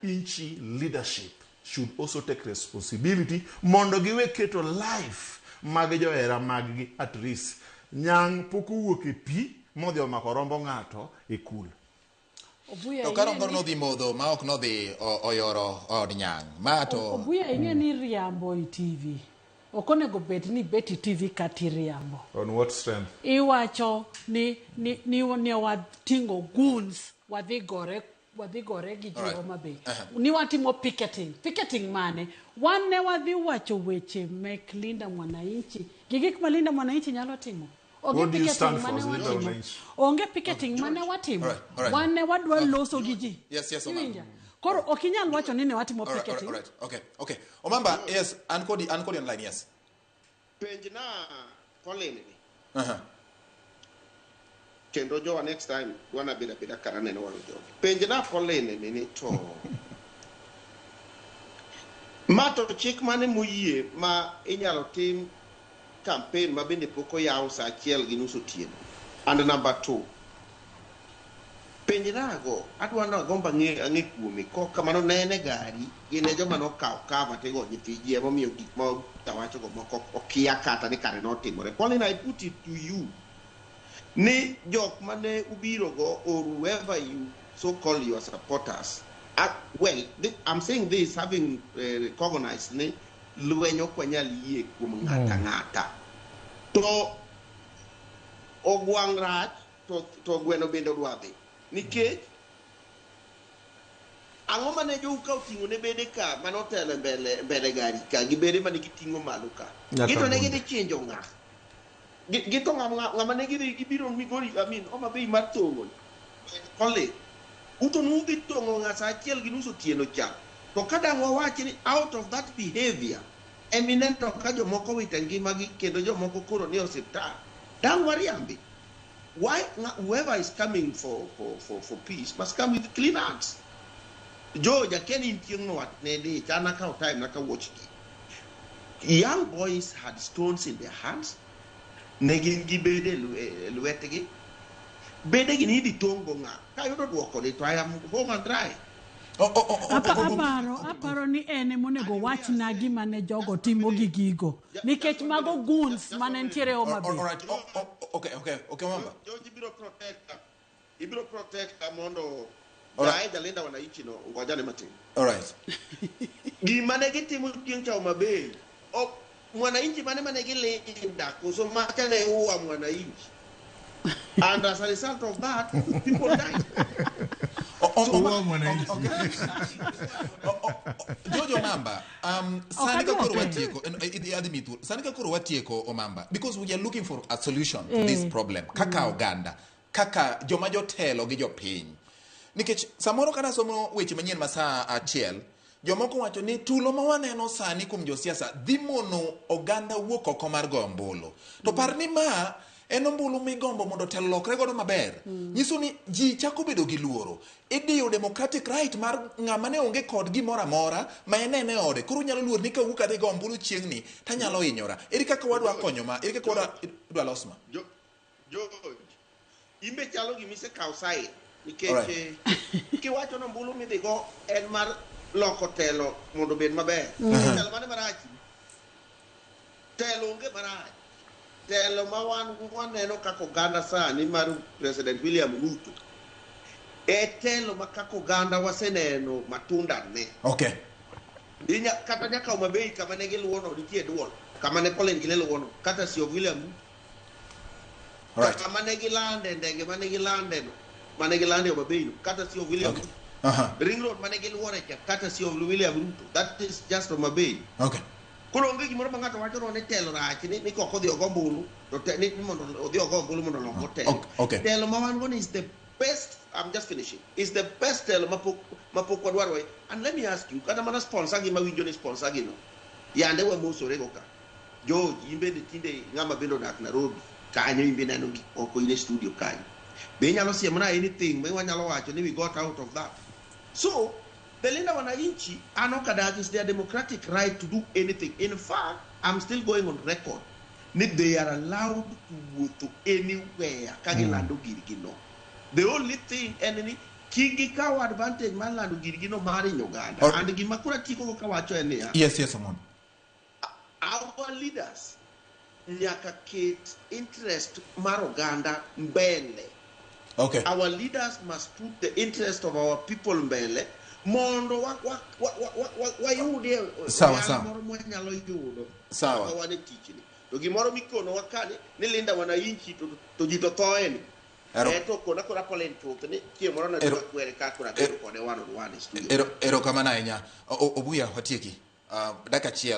Inchi leadership should also take responsibility mondo giwe keto life mag johera maggi at risk. Nyang' pok owuok e pi modhi omako rombo ng'ato e kul. Obuya To ka ing'e rombo ni- nodhi modho ma ok nodhi oyoro od nyang'. Ma to Obuya ing'e ni riambo e TV. Ok onego bed ni bet e TV kata iriambo. On what strength? Iwacho ni ni ni ne wating'o goons wadhi gore wadhi gore gi jo Homa Bay. Ni watimo picketing. Picketing mane? Wan ne wadhi wacho weche mek Linda Mwananchi gi gik ma Linda Mwananchi nyalo timo. Onge What do you picketing stand for mane as Linda watimo. Mwananchi? Onge picketing mane watimo. All right. Wan ne wadwa loso gi ji. Yes, Omar. Iwinja? Koro ok inyal wacho ni ne watimo All right, picketing. all right. Okay. Omamba, yes, an kodi online, yes. Penj na Colin ni. Kendo jowa next time dwana bedo abeda kar aneno wang' jogi. Penj na Colin ni to ma to chik mane moyie ma inyalo tim campaign ma bende pok oyaw sa 1:30 otieno. And number two, penj nago adwa ni agombo ang'e kuome kok kamano ne en e gari gin e joma nokawo cover tigo nyithi ji emomiyo gik ma awachogo moko okia kata ni kare notimore. Pauline, I put it to you ni jok mane ubirogo or whoever you so call your supporters, well, I'm saying this having recognized ni lweny ok wanyal yie kuom ng'ata ng'ata to ogwang' rach to gweno bende odwa dhi nikech ang'o mane jou ka oting'o ne bede ka mane otelo e mbele gari ka gi bede mane giting'o malo ka Nyaka gito ne bunde. gidhi chinjo ng'a. Gito ng'ama ne gidhi gibiro Migori, I mean Homa Bay mar tong'o Colin uto nudhi tong'o ng'a sa 1:30 otieno cha to ka dang' wawach ni out of that behavior eminento ka jomoko wito ngimagi kendo jomoko koro ni osiptal dang' wariambi. Why whoever is coming for peace must come with clean hands. George akia ni in chieng' no wat ne dich an akawo time na ka watch gi young boys had stones in their hands ne gin gi bede e lwetgi bede gi ni idhi tong' go ng'a kayudo duoko ni to I am home and dry. Oh, Aparo ni en emonego wachna gima ne jogo timo gi gigo nikech mago goons mane nitiere Homa All Bay. right. Oh, okay, Omamba. George ibiro protecta ibiro protecta mondo All right. jae jalinda wananchi no ngojane matin. All right. Gima ne gitimo chieng' cha Homa Bay ok mwananchi mane gilinda koso macha ne uwa mwananchi and as a result of that people died. Oh, Uwa mwananchi. Jojo Omamba, sani ka koro aduoke. watieko, adhi miyi thuolo. Sani ka koro watieko Omamba, because we are looking for a solution to this problem, kaka oganda, kaka joma jotelo gi jopiny. Nikech samoro kata somo weche manyien ma saa 1, jomoko wacho ni tulo ma waneno sani kuom josiasa dhi mono oganda wuok oko mar goyo ombulu. To par ni ma en ombulu migombo mondo telo lokre godo maber. Nyiso ni ji chako bedo gi luoro. Idiyo democratic right mar ng'ama ne onge kod gimoro amora ma en ene ode. Koro unyalo luor ni kawuok adhi go ombulu chieng'ni tanyalo hinyora. Ere kaka wadwa konyo ma? Ere kaka wadwa idwa los ma? George, imbe chalo gima isekawo side nikech Alright. Kiwacho ni ombulu midhigo en mar loko telo mondo obed maber. Telo mane marach? Telo onge marach. Telo ma wan waneno kaka oganda sani mar President William Ruto e telo ma kaka oganda waseneno matunda ne. Inya, kata nyaka Homa Bay kama ne giluwono nitie duol kama ne Pauline gine luwono kata si of William Ruto. Kama ne gilande ndege mane gilande no mane gilande Homa Bay no kata si of William Ruto. Ring road mane giluore cha kata si of William Ruto. That is just Homa Bay. Koro onge gimoro ma ng'ato wacho ni telo rach ni kok odhi ogo ombulu to ni mondo odhi ogo ombulu mondo olok telo. Telo ma wan go ni is the best, I'm just finishing. Is the best telo mapok wadwaro. And let me ask you, kata mana sponsor gi mawinjo ni sponsor gi no. Yande wamosore go ka. George, in bende tinde ng'ama bende odak Nairobi, kanyo in be neno gik moko in e studio kanyo. Be inyalo siemona anything ma wanyalo wacho ni we got out of that. So, the Linda Wananchi an ok adagi, is their democratic right to do anything. In fact, I'm still going on record ni they are allowed to wuotho anywhere ka gilando girgi no. The only thing en ni Kik gikaw advantage mar lando girgi no mar hinyo oganda. And gima koro atieko go kawacho en niya. Yes, Omondi. Our leaders nyaka ket interest mar oganda mbele. Our leaders must put the interest of our people mbele mondo wayudie Sawa, sawa. moro mwanyalo yudo Sawa. kaka wan e tichni. To gimoro mikonowa kani ni linda wananchi to ji to thoe ni. To kona kora Pauline chuth ni chieng' moro naduogo akwere ka koro abedo kode one on one e studio. Erokamano ahinya. Obuya watieki. Dakika achiel.